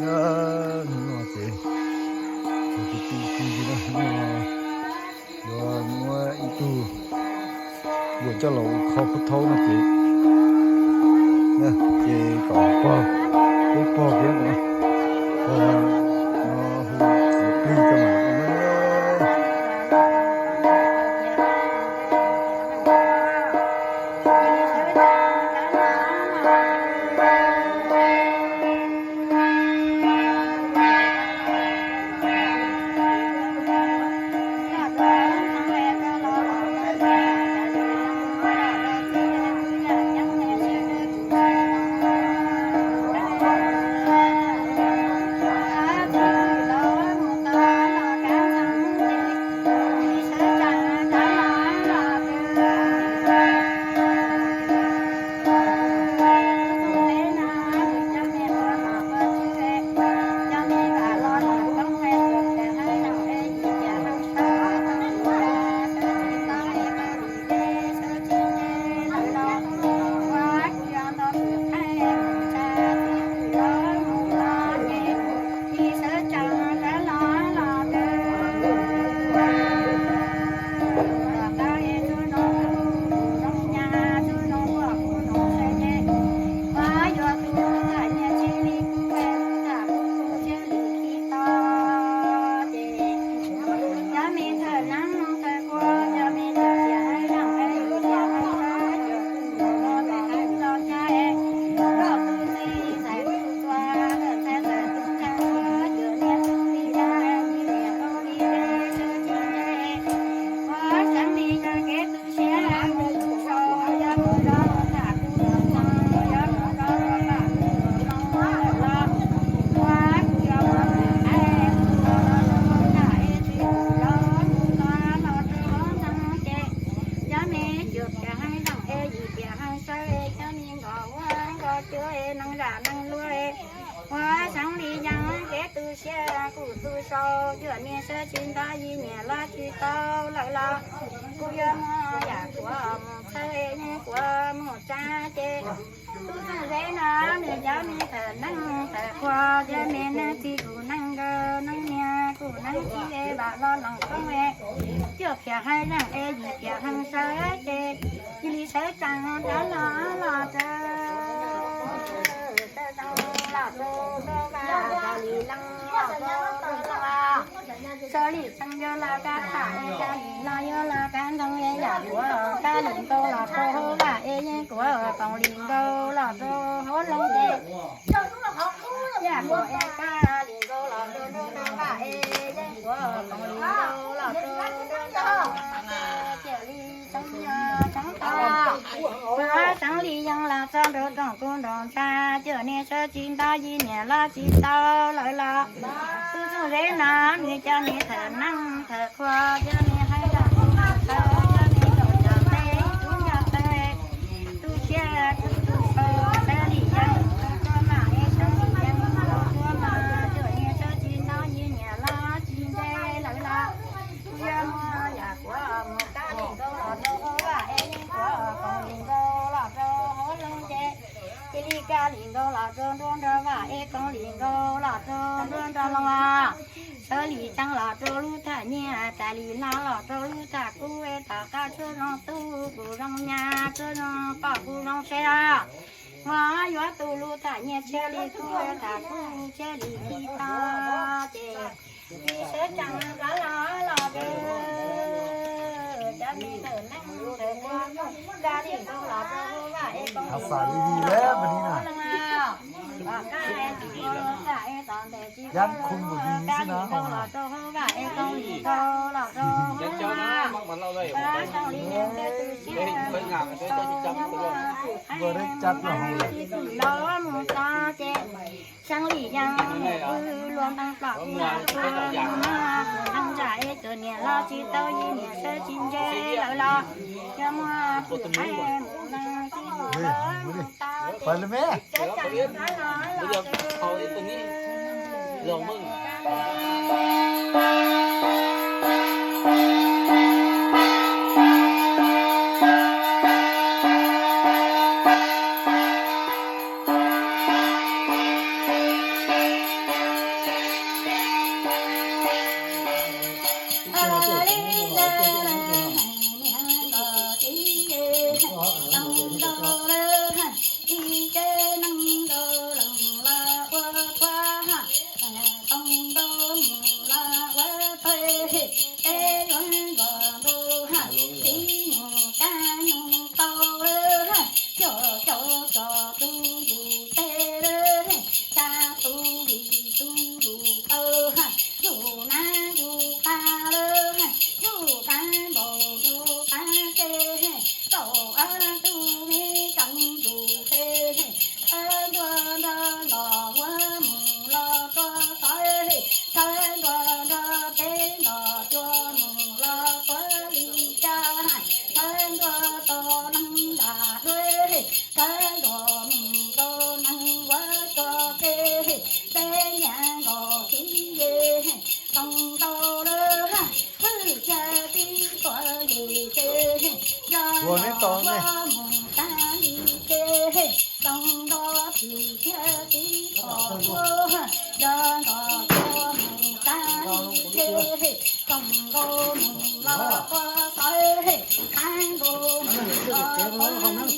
Hnub no ces kuv tus tij txiv no yuav muab ib tug yuav coj los ua kho pub thaub no ces, ces kom pog, peb pog thiab no, pog no hu plig coj los ua. Cov me cuab piam heev zeej es yim piam heev sawv es cov me nkos ua nkos cuab es neeg zam neeg luag es ua xeeb li yeej kev tu siab kuj tu sau, cuab niam sawv tsis nto yim niam los tsis tau lawm los kuj yuav muaj yam kuav mus txhawb es yeej kuav mus tsa ces tus txooj zeb no nws cov me thawm neeb thawm khuas cov me neeg txiv kuj neeb nkawd neeb niam kuj neeb txiv es vam los loos koob es cuab piam heev zeej es yim piam heev sawv ces cia li sawv tsees rov los los txog, txog zoo los rau rau vaj, txog li leej los rau rau vaj, txog li tseem yog los kab tham es kab li los yog los kab ntoo es yam kuav kab li nkaus los rau hauv vaj es yeej kuav koom li nkaus los rau hauv loog ces yam kuav es kab li nkaus los rau nruab nruab vaj es yeej kuav koom li nkaus los rau nruab nruab vaj ces cia li tseem yog tseem tau, kuav tseem li yeej los txog nraum rooj kuj nraum ntsa, cuab niam sawv tsis nto yim niam los tsis tau lawm los tus txooj zeb no nws cov me thawm neeb thawm khuas cov me heev zeej kuj txhawb cov me nkaum cov teb kuj nco txhawb tu siab kuj tu sau, sawv li yeej los rau vaj es sawv li yeej los rau vaj, cuab niam sawv tsis nto yim niam los tsis ntse lawm los kuj yuav muaj yam kuav mus kab li nkaus los rau hauv vaj es yeej kuav koom li nkaus los rau hauv loog ces cia li kab li nkaus los rau nruab nruab vaj es koom li nkaus los rau nruab nruab loog vaj, sawv li tseem los rau lub thaj nyiaj, tas li no los rau lub thaj kub es tom qab tsuab zoo tub kuj zoo nyab, tsuab zoo poj kuj zoo sev os. Muaj yuav tu lub thaj nyiaj tshiab li kub es thaj kub tshiab li khi tau ces cia li sawv tsees rov los los rau cov me thawm neeb thawm khuas, kab li nkaus los rau hauv vaj es koom li nkaus los rau hauv loog vaj, tom qab tsuab zoo tub kuj zoo tub es tom ntej tsis muaj vaj es kab li nkaus los rau hauv vaj es koom li nkaus los rau hauv loog vaj, sawv li yeej tu siab tu sau, nyob muaj tus heev tsis tu los mus txog ces sawv li yeej mus pw luag ntees plom kuj mus txog, mus muaj tus neeg zam es cuab niam los tsis tau yim niam sawv tsis ntse lawm los yuav muaj tus heev mus nees tsis tu los mus txog ces sawv tsees rov los los rau Peb niag nkauj txiv yej, tau ntau lawm, wb thiaj tib tuav yim ces, nco neb tau mus tag li ces, tau nto tsis thiaj tib tuav tuaj, nco nto tuaj mus tag li ces, tau nkaus mus los quaj tawv, tau nkaus mus los quaj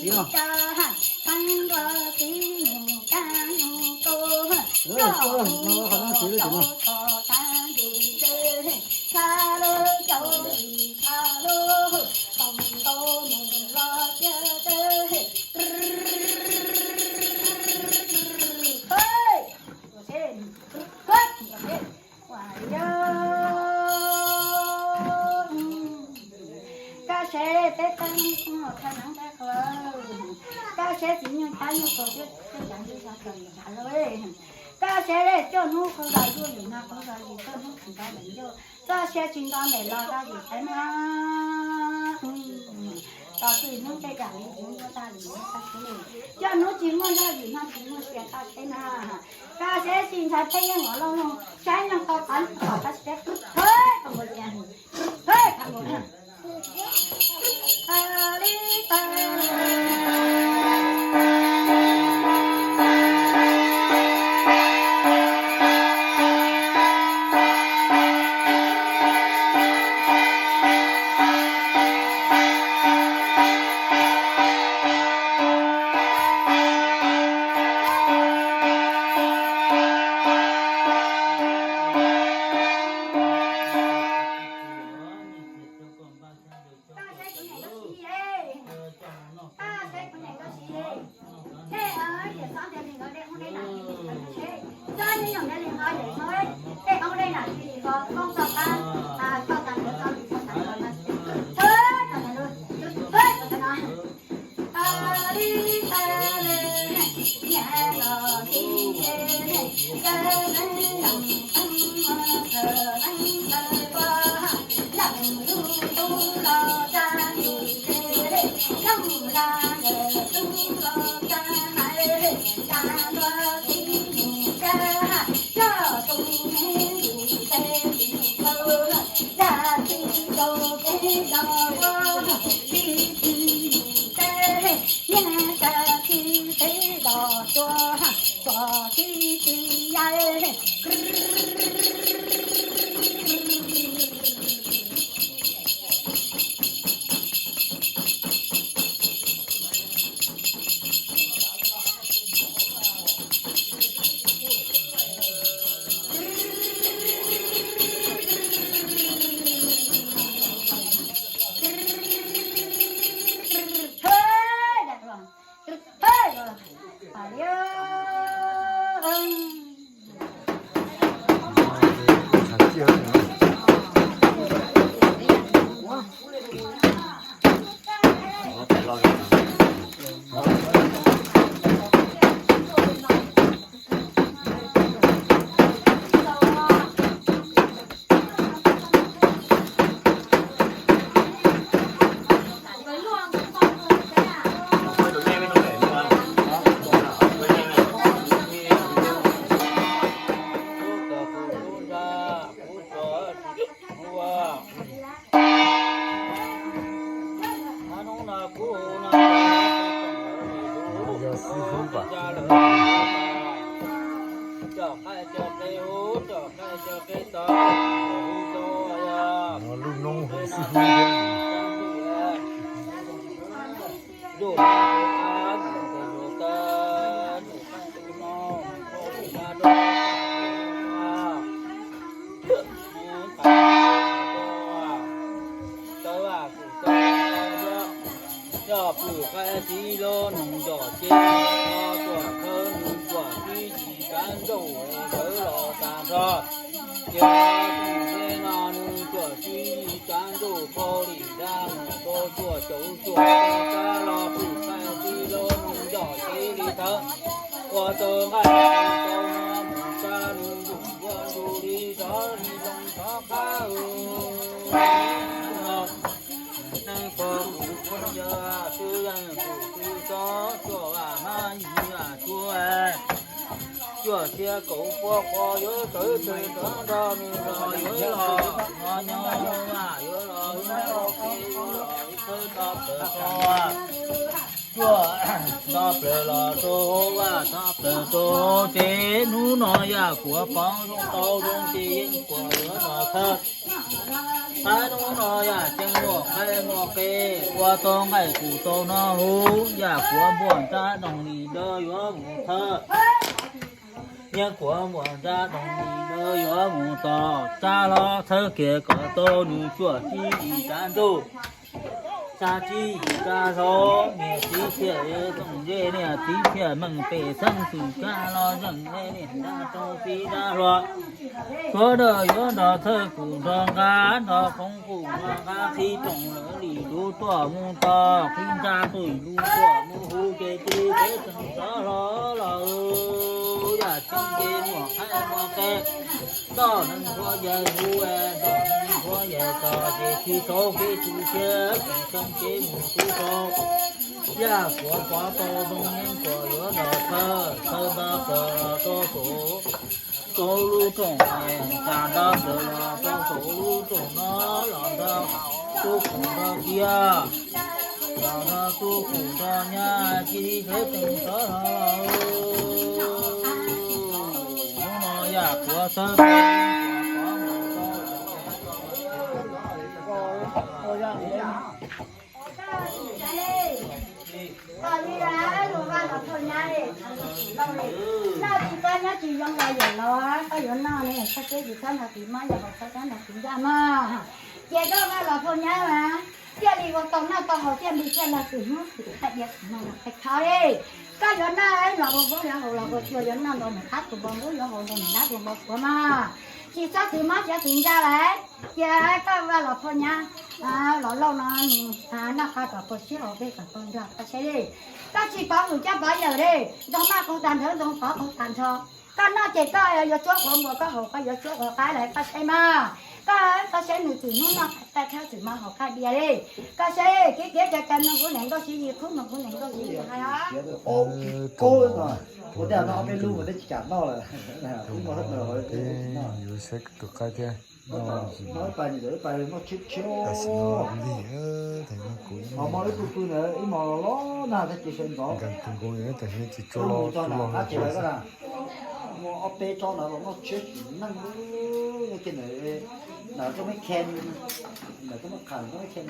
txi cas, tau nkaus txiv mus tag nug tuaj, coj mus rau tag ntim ces, tshaj lawm cov yim tshaj lawm, tau nkaus mus los cia teb. Koj seb peb pab nyuj koj mus thaj neeb thaj qhua, koj seb txiv nyuj tub nyuj kaus twb txawj cav ntsuj xyov kawg nkaus lawm. Koj seb cuaj hnub qhua zos yuj yim no qhua zos yim, cuaj hnub tsis nto ntawm ncuj, txoj sia tsis nto ntawm los zog yim qhov no. Tos txij hnub tej yam li hnub muaj tag li hnub tag li, cuaj hnub tsis muaj zog yim no tsis muaj sia toj teb na. Koj seb tsis ntshai peb yeej ua loj loj saib nyob tau qhov qhov tsis peb qhwb thawj tau nkaus tias, thawj tau nkaus. Koj saib kuv niam nkauj txiv, koj saib kuv niam nkauj txiv, nej tias txhob tias li nkawd dej ub dej no, coj nej nyuam ntawd li ho yawm no, dej ub dej no li ho koob txoj qab, txoj tas ntawd txoj li txoj tas ntawd, txoj tas ntawd, txoj tas no. Yog xib fwb pam, lub noob hu xib fwb thiab. Yog pwm qaib txiv los nws nco ces, tsuas khawb nws tsuas tib tsis kav nrauj sawv los tag nrho. Ces txij li no nws tsuas tib tsis kav nrauj qhov li dab mus rau tsuas caum tsuas tau sab los pwm qaib txiv los nws nco ces li thawv. Ua tau nqaij tau no mus sab nws ntuj ua ntu li zov li loo thov qab neeg pog kuv pog yawg twb yeej kuv twb tso tsuas vam hmab yig vam tshuaj, tsuas Thiab kaum pua qhov yuav tawv tawg rov nrog nws los yuav los no nyob vaj yuav los yuav los yuav los ib thawj tso plaws tso cuaj tso plaws los rau hauv vaj tso plaws rau hauv tsev. Hnub no yam kuav poob zoo tau zoo ces yeej kuav yuav los thawj. Thaib hnub no yam ceeb muaj qaib muaj qe ua tau nqaij tus tau no huv yam kuav npuaj ntsab doog li ntawd yuav mus thawj. Yeej kuav npuaj ntsab doog li ntawd yuav mus tos tsa hlo thawj kiag kom tau nws cuaj tsib yim tsav ntuj, tsa tsib yim tsav hlau, niam txiv thiaj zoom ze niam txiv thiaj meej pem xeeb xwm kab los zeem niam nrab rau txiv nrab hluas. Suav dawb yuav nrog thawj kum nrog nqa nrog qoob kum nrog nqa qhib rooj lawv li lub tuaj mus tos qhib ntsab tuj lub tuaj mus huv ces tis peb tseem rov hlo los yam tseeb ces muaj qaib muaj qe. Toj neeg huab yaig huv es toj neeg huab yaig tog ces tsis tau kev tu siab tseem xyoo kev mus tub rau. Yaj kuav pov tau zoo yeeb kuav yuav nrog thawj thawj nrog plaws los rau saum, saum lub rooj, tas nrog plaws los rau saum lub rooj no los nrog tub kum nrog kiag, los nrog tub kum nrog nyab cia li sawv tsees rov hlo. Hnub no yaj kuav xawb Koj li luag vaj los phoj nyab li, noj tsis pab nyob tsis zoo los yawm laus, koj yuav noj ne, koj siab tsis txhob nrog kuv mob, yog hauv txhob txhob nrog kuv ncaj mog. Ces koj vaj los phoj nyab mas thiaj li ua tau noj tau haus, thiaj li thiaj los tus hnub tus thaij diav tus no los qhov li. Koj yuav noj los ua npub, yuav haus los ua tsua, yuav noj los mus qab tus npau npub, yuav haus los mus dab tus npau suav mog. Tsis txhob txiv mob siab txiv ncaj lawm. Cia koj vaj los phoj nyab, los lauj no nws noj qab kom tau siab, haus peb kom tau nrog, koj saib li. Koj tsis pov lwm coj pov yawm li, ntoo maj qaug tag nrho, ntoo qov qaug tag nrho. Koj noj ces koj yuav tsuab quav npua, koj haus koj yuav tsuab quav qaib lawm, koj saib mas. Koj, koj saib nws txwm hnub noj qaib thawb txwm mas haus qaib diav li. Koj saib kiv kiv cov cov nplooj kub nees nkauj sib yig, qhub nplooj kub nees nkauj sib yig hais os. Ua tej no ob peb lub mas twb tsis kam noj lawm. Ib hmo thawj plaws hauv tsis noj. Yuav saib tus qaib thiab. Noj ib pas nyiam ib pas noj tshiab tshiab. Tam sim no lig, tab sis no kuv ib hmo ib tug pw ntawd ib hmo los los nag tag kis sawv ntxov nkag tus nkaus tam sim no tsis tso los tso los qab tsis lawm. Muaj ob peb tsob ntawd los noj tshiab tsis neej lub nyob kiag ntawm, ntawm tsob meb khen, ntawm tsob meb qham tsob meb khen,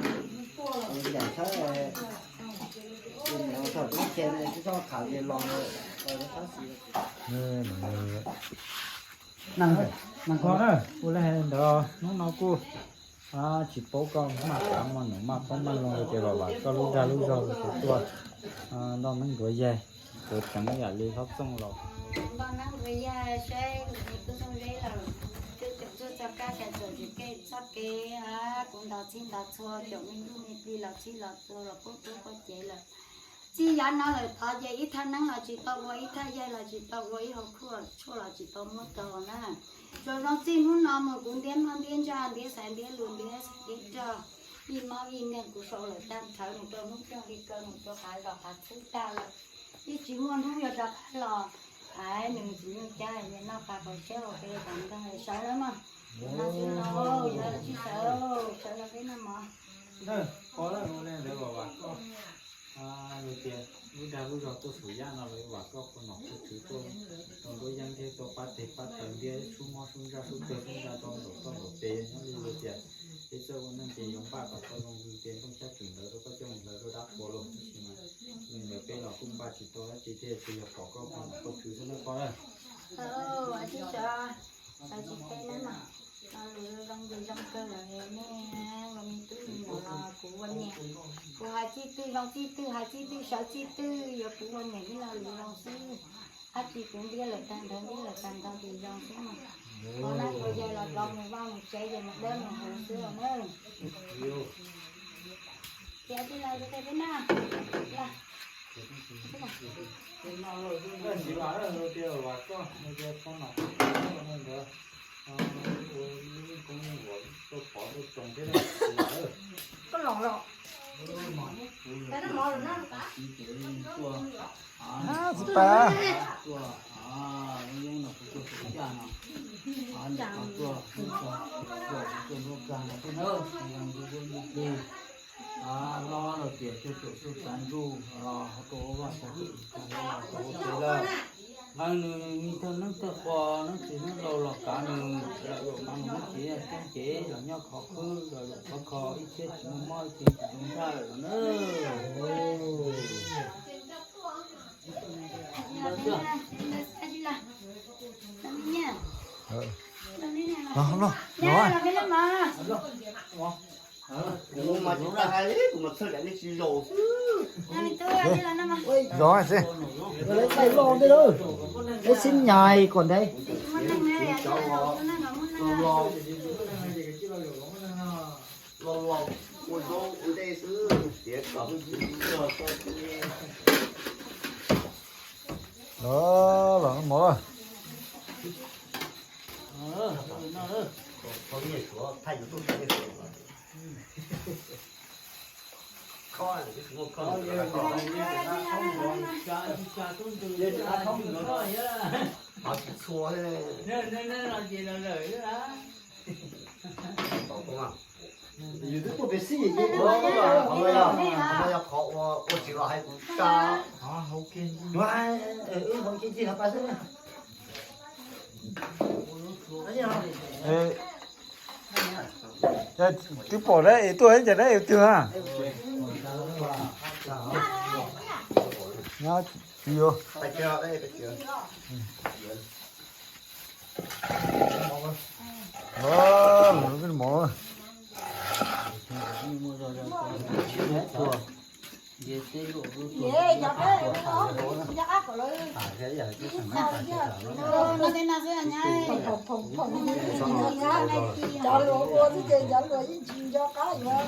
ncaim tshab, tsob meb khen tsob meb qham ces los tab sis Neeg kho na, ua li hais ntawd hnub no kuj tsis paub koj maj kav maj num maj qoob maj loo li ces vam vam koj lub dag lub zog kuv tuaj nroj neeb nruav yaig, kuv teev yam li hlob txooj los. Nroj neeb nruav yaig saib nws tub txooj zeb los, twb txog kab cas txawm tsis kev txoj kev, kuv ntaus txhij ntaus txhua caum me ntuj me plig los txhij los txhua los poob tub poob cev lawm. Txij yav no lawm tod ces ib thaj neeb los tsis tau ua, ib thaj yaig los tsis tau ua, ib hauv khuaj tshuaj los tsis tau muab rau na. Tsuas zoo txij hnub no mus kuv ntiab noj ntiab ntsaj, ntiab xaiv ntiab lus, ntiab xaiv ntiab rog, ib mob ib neeg kuv sau lawm tag nrhawv mus rau hnub rooj li kaw mus rau qav zos qav txhwb tag lawm. Ib tsis muaj hnub yuav rov qab los, hais nws txiv nyuj cab noj qab qaum tsheb hauv pes tas ntog sawv lawm mog. No xwb los yog tsis sawv, sawv los peb noj mov. Ua li ntawd vam vam koj, tias lub dag lub zog tuaj xum yaj no los vam koj qhua nom qhua tswv tuaj rau nruab yeeb thiab tuaj pab teg pab taw ntiab sub mob sub ntsaj sub tawg sub ntsa rau nraum toj nraum pes nyob li tias peb txawj ua neej ces yuav npaj kom tau zoo li tias nplooj xyab txwm ntawd rau koj coj mus hlawv rau dab qhuas los tab sis mas li ntawd peb los kuj npaj tsis tau dab tsi thiab tsuas yog pom koj qhua nom qhua tswv xwb nawb koj na. Tsis sawv, sawv tsis peb nawb mas, lus zoo ces zoo kawg lawm nej los me tub me nyuam los kuv ua niam, kuv hais txij twg zoo txij twg, hais txij twg sawv txij twg, yuav kuv ua niam ib lo lus zoo xwb. Dab tsi kuv ntiab lawm tag nrho, ntiab lawm tag nrho ces zoo xwb mas. Qhov no kuv yawg los rov mus vaj mus tsev ces mus dawb mus huv xwb os nawb. Tias tij laug yuav qhia peb na. Tab sis mas tias vam koj tias qhua nom qhua tswv ntawd Koj los los. Tsis tas. Los los tias cuag tuam txuj tsav ntsuj los ho tuaj ua vaj tag tus tag los ua tsev lawm. Nqee nws me thawj neeb thawj qho neeb txiv neeb laus los kav nws, los yuav mas nws muab txiv coob cev los nyob khov khwb los yuav khov kho ib txhiab tsis muaj mob ib txhiab tsis zoo ntshai los na. Kuv mas tsis tag li, kuv mas txhawj daim nej tsis zaus xwb. Zaus xwb. Peb sib nyais kom ntev. Los los ua zaub ua ntej xwb, tiav kom los mov. Yus twb tuaj pem xib, yog qhov ua tsis los hais kuv tsa. Wb hmoov ci ci hov pas xwb. Twb pom dab es tuaj ib cas dab es twg na. Nyob tsis yuav. Mov. Cov luag ua xwb ces cov luag yeej tsis nco qab yuav.